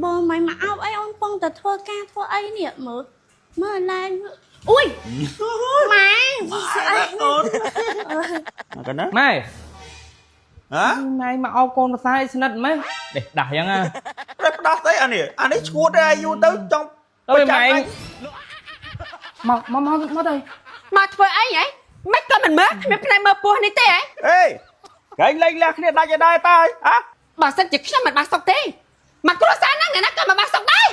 បងមិនមកអោបអីអូនពងតែធ្វើការធ្វើអីនេះមើលមើលឡើងអុយម៉ែស្អី កូនមកណា ម៉ែ ហ៎ ម៉ែមកអោបកូនប្រសាអីស្និទ្ធម៉េះដេះដាស់យ៉ាងណា តែផ្ដោះស្អីអានេះអានេះឈួតទេអាយូរទៅចង់ ទៅម៉ែមកមកមកមកទៅ មកធ្វើអីហ៎មិនក៏មិនមើលគ្មានភ្នែកមើលពោះនេះទេហ៎ អេកែងលេងលះគ្នាដាច់ឲ្យដែរតើហ៎ បើសិនជាខ្ញុំមិនបានសុខទេមកគ្រួសារហ្នឹងអ្នកណាក៏មិនបានសុខដែរ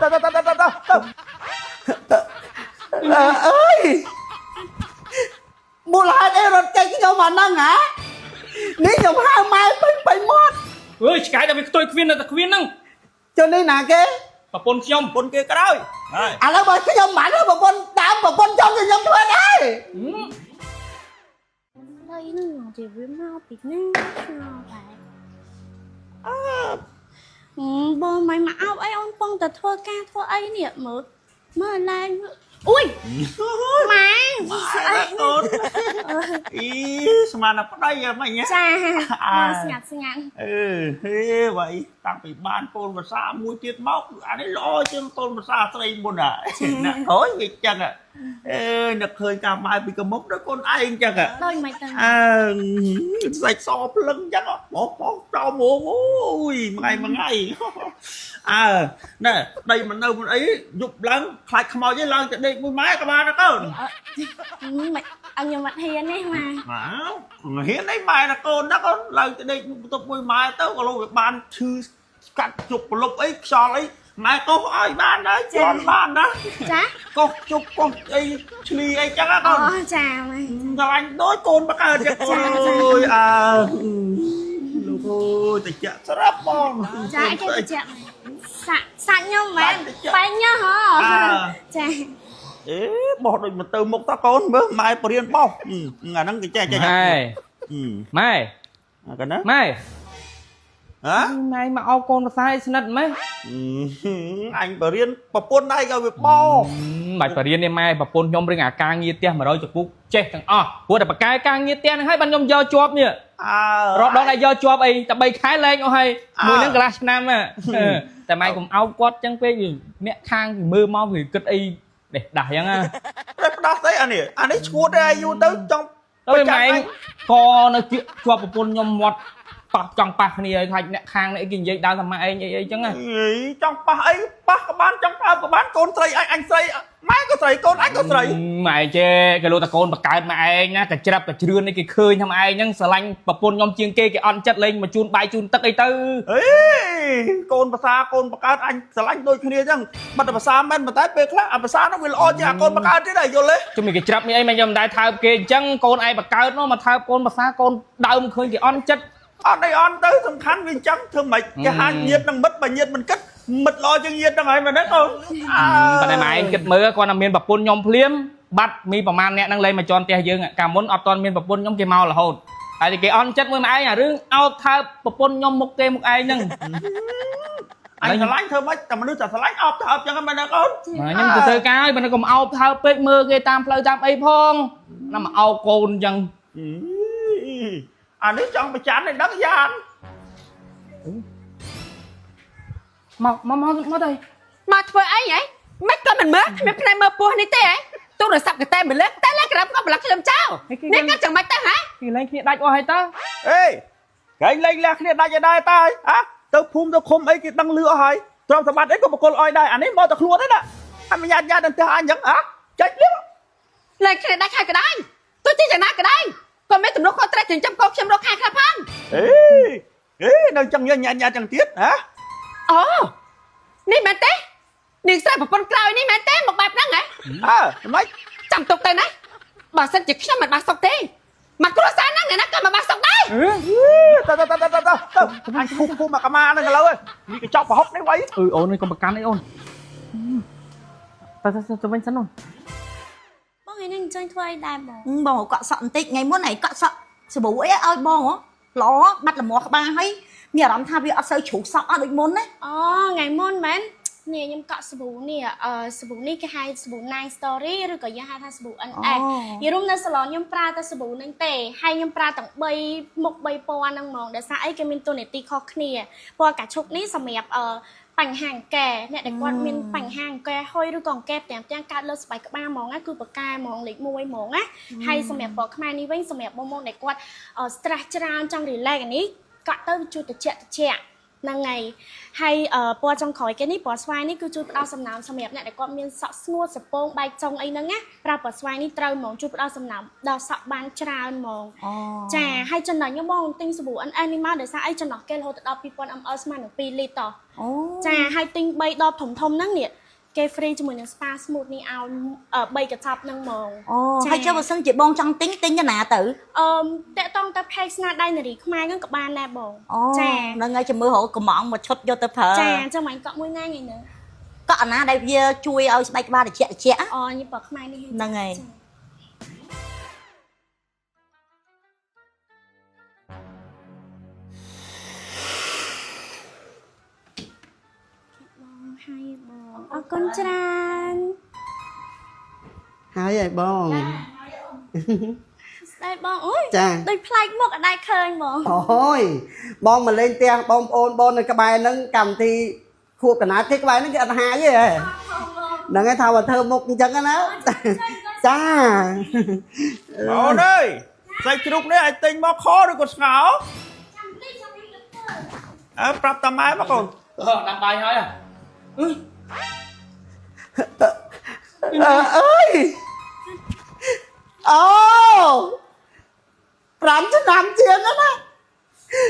ទៅទៅទៅទៅទៅ អើយមូលហេតុអីរត់ចេញខ្ញុំអាហ្នឹងហ៎នេះខ្ញុំហៅម៉ែពេញពេញមាត់ អើយឆ្កែដល់វាខ្ទុយគ្មាននៅតែគ្មានហ្នឹង ចុះនេះណាគេ ប្រពន្ធខ្ញុំ ពុនគេក្រោយហើយ ឥឡូវបើខ្ញុំមិនបានប្រពន្ធដើមប្រពន្ធចង់ឲ្យខ្ញុំធ្វើដែរ ដីហ្នឹងជាវាមកពីណាឆ្ងល់ដែរអឺបងមិនមកអោបអីអូនពងតែធ្វើការធ្វើអីនេះមើលមើលឡើងអុយម៉ែស្អី កូនអីស្មានតែប្តីហ្មង ចាមកស្ងាត់ស្ងាត់ អឺហេវ៉ៃតាំងពីបានកូនភាសាមួយទៀតមកអានេះល្អជាងកូនភាសាស្រីមុនហ่ะណាក់ក្រោយវាចឹងអេនឹកឃើញកាម៉ែពីកមុំដល់កូនឯងចឹង ដូចមិនទៅ អើសាច់សភ្លឹងចឹងបោះបោះចោលហ្មងអូយមួយថ្ងៃមួយថ្ងៃអើណែដីមិននៅមិនអីយប់ឡើងខ្លាចខ្មោចឯងឡើងទៅដេកមួយម៉ែក៏បានដែរកូន មិនអញខ្ញុំអត់ហ៊ានទេម៉ែ ម៉ាហ៊ានអីម៉ែណាកូនណាកូនឡើងទៅដេកបន្ទប់មួយម៉ែទៅក៏លោកវាបានឈឺកាត់ជប់ប្រលប់អីខ្យល់អីម៉ែកោសឲ្យបានដែរជន់បានណា ចា កោសជប់កោសអីឆ្លីអីចឹងណាកូ អូ ន ចាម៉ែ ស្រឡាញ់ដូចកូនបកើតចឹងកូនអើយអើលោកអើយតិចស្រាប់បង ចាអីគេតិចសាក់សាក់ខ្ញុំមែនបែងញ៉ោះហ៎ចា អេបោះដូចមិនទៅមុខតកូនមើលម៉ែបរៀនបោះអាហ្នឹងគេចេះចេះ ម៉ែម៉ែ អាកណា ម៉ែ ហ៎ ម៉ែមកអោបកូនប្រសាអីស្និទ្ធម៉េះ អញបរៀនប្រពន្ធឯងឲ្យវាបោ បាច់បរៀននេះម៉ែប្រពន្ធខ្ញុំរឿងអាការងារផ្ទះ100ចពុកចេះទាំងអស់ព្រោះតែបកែការងារផ្ទះហ្នឹងហើយបានខ្ញុំយកជាប់នេះ អើ រត់ដល់តែយកជាប់អីតែ3ខែលែងអស់ហើយមួយហ្នឹងកន្លះឆ្នាំតែម៉ែកុំអោបគាត់ចឹងពេកអ្នកខាងមើលមកវាគិតអីដេះដាស់ចឹងណា តែផ្ដោះស្អីអានេះអានេះឈួតទេអាយូរទៅចង់ ទៅម៉ែកនៅជាជាប់ប្រពន្ធខ្ញុំមាត់ប៉ះចង់ប៉ះគ្នាឲ្យខ្លាចអ្នកខាងនេះគេនិយាយដើមតែម៉ែឯងអីអីចឹងណា ចង់ប៉ះអីប៉ះក៏បានចង់ប៉ះក៏បានកូនស្រីអញអញស្រីម៉ែក៏ស្រីកូនអញក៏ស្រី ម៉ែចេគេលោកតកូនបកើតម៉ែឯងណាកច្រាប់កជ្រឿននេះគេឃើញថាម៉ែឯងហ្នឹងស្រឡាញ់ប្រពន្ធខ្ញុំជាងគេគេអន់ចិត្តលេងមកជូនបាយជូនទឹកអីទៅ អេកូនភាសាកូនបកើតអញស្រឡាញ់ដូចគ្នាចឹងបាត់តែភាសាមែនប៉ុន្តែពេលខ្លះអាភាសានោះវាល្អជាងអាកូនបកើតទៀតដែរយល់ទេ ជុំគេច្រាប់មានអីមិនខ្ញុំមិនដែរថើបគេអញ្ចឹងកូនឯងបកើតនោះមកថើបកូនភាសាកូនដើមឃើញគេអន់ចិត្ត អត់អីអន់ទៅសំខាន់វាអញ្ចឹងធ្វើម៉េចគេហាញាតនឹងមិត្តបើញាតមិនគិតមិត្តល្អជាងញាតហ្នឹងហើយមែនទេកូន ប៉ុន្តែម៉ែឯងគិតមើលគាត់តែមានប្រពន្ធខ្ញុំភ្លាមបាត់មានប្រមាណអ្នកហ្នឹងលេងមកជន់ផ្ទះយើងកាលមុនអត់ទាន់មានប្រពន្ធខ្ញុំគេមករហូតហើយគេអន់ចិត្តមួយម៉ែឯងអារឿងអោបថើបប្រពន្ធខ្ញុំមុខគេមុខឯងហ្នឹង អញស្រឡាញ់ធ្វើម៉េចតែមនុស្សតែស្រឡាញ់អបទៅអបចឹងហ្នឹងមែនទេកូន ខ្ញុំទៅធ្វើការហើយបើកុំអោបថើបពេកមើលគេតាមផ្លូវតាមអីផងណាមកអោបកូនអញ្ចឹង អានេះចង់ប្រច័នឲ្យដឹងយ៉ាង មកមកមកមកទៅ មកធ្វើអីហ៎មិនក៏មិនមើលគ្មានភ្នែកមើលពោះនេះទេហ៎ទូរស័ព្ទក៏តែមិនលើកតែលើក្រាបក៏ប្លុកខ្ញុំចោលនេះក៏ចាំមិនទៅហ៎ គេលែងគ្នាដាច់អស់ហើយតើ អេកែងលេងលះគ្នាដាច់ឲ្យដែរតើហ៎ទៅភូមិទៅឃុំអីគេដឹងលឺអស់ហើយទ្រព្យសម្បត្តិអីក៏បកគលអោយដែរអានេះមកតែខ្លួនទេណាហើយមិនញាតញាតដល់ផ្ទះអញចឹងហ៎ចាច់លៀង លែងគ្នាដាច់ហើយក៏ដែរទោះជាយ៉ាងណាក៏ដែរក៏មានទំនួលខុសត្រូវចិញ្ចឹមកូនខ្ញុំរកខែខ្លះផង អេអេនៅចឹងញាតញាតចឹងទៀតហ៎ អូនេះមែនទេនាងស្រីប្រពន្ធក្រោយនេះមែនទេមកបែបហ្នឹងហ៎ អើមិន ចាំទុកទៅណាបើសិនជាខ្ញុំមិនបានសុខទេមកគ្រួសារហ្នឹងអ្នកណាក៏មិនបានសុខដែរ ទៅទៅទៅទៅទៅអញភូមិភូមិមកកម្មាហ្នឹងឥឡូវនេះកញ្ចក់ប្រហុកនេះវ៉ៃ អឺអូននេះកុំប្រកាន់អីអូនទៅទៅទៅវិញសិនអូន បងឯងនឹងអញ្ជើញធ្វើអីដែរបង បងកក់សក់បន្តិចថ្ងៃមុនឯងកក់សក់សាប៊ូអីឲ្យបងហ៎ល្អបាត់លមាស់ក្បាលហើយមានអារម្មណ៍ថាវាអត់សូវជ្រុះសក់អត់ដូចមុនណា អូថ្ងៃមុនមែន នេះខ្ញុំកក់សាប៊ូនេះអឺសាប៊ូនេះគេហៅសាប៊ូ Nine Story ឬក៏យើងហៅថាសាប៊ូ NS និយាយរួមនៅសាឡនខ្ញុំប្រើតែសាប៊ូហ្នឹងទេហើយខ្ញុំប្រើទាំង3មុខ3ពណ៌ហ្នឹងហ្មងដោយសារអីគេមានតួនាទីខុសគ្នាពណ៌កាឈុកនេះសម្រាប់អឺបញ្ហាអង្គែអ្នកដែលគាត់មានបញ្ហាអង្គែហុយឬក៏អង្គែផ្ទាំងផ្ទាំងកើតលើស្បែកក្បាលហ្មងណាគឺប្រកែហ្មងលេខ1ហ្មងណាហើយសម្រាប់ពណ៌ខ្មែរនេះវិញសម្រាប់បងប្អូនដែលគាត់ stress ច្រើនចង់ relax អានេះកក់ទៅជួយត្រជាក់ត្រជាក់ហ្នឹងហើយហើយអឺពណ៌ចុងក្រោយគេនេះពណ៌ស្វាយនេះគឺជួយផ្ដល់សំណើមសម្រាប់អ្នកដែលគាត់មានសក់ស្ងួតសពងបែកចុងអីហ្នឹងណាប្រើពណ៌ស្វាយនេះត្រូវហ្មងជួយផ្ដល់សំណើមដល់សក់បានច្រើនហ្មង អូ ចាហើយចំណុចខ្ញុំបងទិញសាប៊ូ NS នេះមកដោយសារអីចំណុះគេរហូតដល់2000 ml ស្មើនឹង2លីត្រតោះ អូ ចាហើយទិញ3ដបធំធំហ្នឹងនេះគេ free ជាមួយនឹង spa smooth នេះឲ្យ3កញ្ចប់ហ្នឹងហ្មង អូ ចា ហើយចុះបើសិនជាបងចង់ទិញទិញទៅណាទៅ អឺមតកតងទៅ page ស្នាដៃនារីខ្មែរហ្នឹងក៏បានដែរបង អូ ចា ហ្នឹងហើយចាំមើលរកកំងមួយឈុតយកទៅប្រើ ចាអញ្ចឹងមិញកក់មួយណាថ្ងៃនេះ កក់អាណាដែលវាជួយឲ្យស្បែកក្បាលត្រជាក់ត្រជាក់ អូញីពណ៌ខ្មែរនេះ ហ្នឹងហើយ ចាបងហើយបងអរគុណច្រើន ហើយហើយបង ស្ដីបងអូយ ចា ដូចប្លែកមុខអត់ដែរឃើញហ្មង អូយបងមកលេងផ្ទះបងប្អូនបងនៅក្បែរហ្នឹងកម្មវិធីខួបកណាគេក្បែរហ្នឹងគេអត់ហាយទេហ៎ហ្នឹងហើយថាបើធ្វើមុខអញ្ចឹងណាចា អូនអើយសាច់ជ្រូកនេះឲ្យទិញមកខឬក៏ស្ងោ ចាំតិចចាំតិចទៅធ្វើ អើប្រាប់តាម៉ែមកកូន អឺដាំបាយហើយហ៎អឺ អើអើយអូ5ឆ្នាំជាងហ្នឹងណា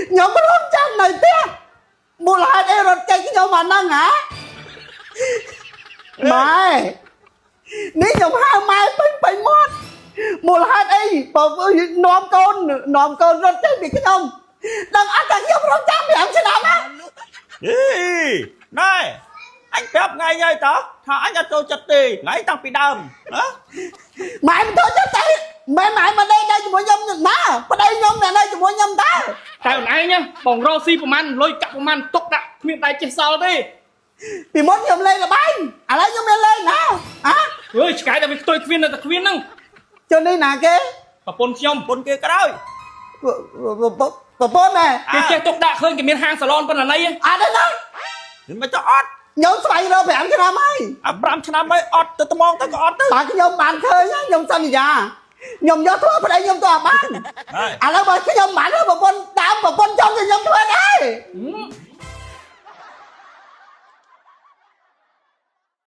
ខ្ញុំរងចាំនៅផ្ទះមូលហេតុអីរត់ចេញខ្ញុំអាហ្នឹងហ៎ម៉ែនេះខ្ញុំហៅម៉ែពេញពេញមាត់មូលហេតុអីបើនាំកូននាំកូនរត់ចេញពីខ្ញុំដឹងអត់ថាខ្ញុំរងចាំ5ឆ្នាំណា អីណែអញប្រាប់ថ្ងៃហើយតើថាអញអត់ចូលចិត្តទេថ្ងៃតាំងពីដើមណា ម៉ែមិនចូលចិត្តទេម៉ែម៉ែមកដេកនៅជាមួយខ្ញុំណាប្តីខ្ញុំនៅជាមួយខ្ញុំតើ តែអូនឯងណាបងរកស៊ីប្រហែលលុយកាក់ប្រហែលទុកដាក់គ្មានដៃចេះសល់ទេ ពីមុនខ្ញុំលេងល្បែងឥឡូវខ្ញុំមានលេងណាហ៎ អើយឆ្កែតែវាខ្ទុយគ្មាននៅតែគ្មានហ្នឹង ជននេះណាគេ ប្រពន្ធខ្ញុំ ពុនគេក្រោយ ប្រពន្ធណែ គេចេះទុកដាក់ឃើញគេមានហាងសាឡនប៉ុណ្ណាណីហ៎ អត់ទេណា មិនទៅអត់ ខ្ញុំស្វែងរក5ឆ្នាំហើយ អា5ឆ្នាំហើយអត់ទៅត្មងទៅក៏អត់ទៅ បើខ្ញុំបានឃើញខ្ញុំសន្យាខ្ញុំយកធ្វើប្តីខ្ញុំទៅអត់បាន ហើយ ឥឡូវបើខ្ញុំបានធ្វើប្រពន្ធដើមប្រពន្ធចង់ឲ្យខ្ញុំធ្វើដែរ